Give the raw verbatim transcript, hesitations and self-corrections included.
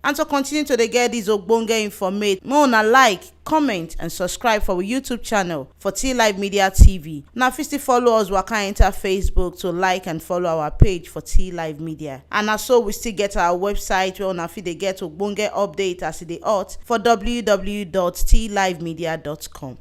And to continue to dey get dis ogbonge informate, make una like, comment and subscribe for we YouTube channel for T Live Media T V. Una fit still follow us waka enter Facebook to like and follow our page for T Live Media. And na so we still get our website where una fit dey get ogbonge update as e dey hot for w w w dot t live media dot com.